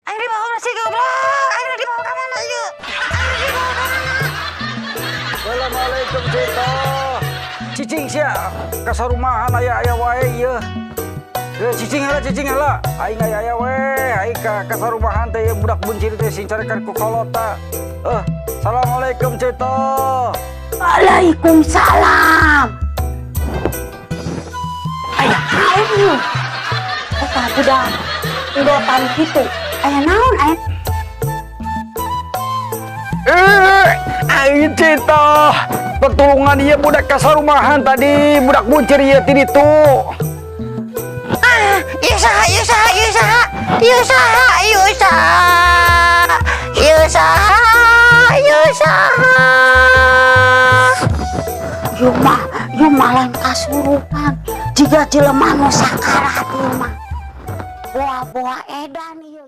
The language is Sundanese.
Aing dibawa si goblok. Aing dibawa ka mana ieu? Aing dibawa ka mana? Assalamualaikum, Cito. Cicing sia kasarumahan aya aya wae ieu. Eh, cicing heula, cicing heula. Aing aya aya we, aing ka kasarumahan teh ieu budak buncir teh sing carekan ku kolot ta. Eh, assalamualaikum, Cito. Waalaikumsalam. Aya naon ieu? Eta budak endotan kitu. Aya naon aya? Eh, aing, Cito. Pertulungan ieu budak kasarumahan tadi, budak buncir ieu ti ditu. Ah, ieu saha, ieu saha, ieu saha? Ieu saha, ieu saha? Ieu saha, ieu saha? Ieu mah lain kasurupan. Jiga jelema nu sakarat ieu mah. Boa-boa edan ieu.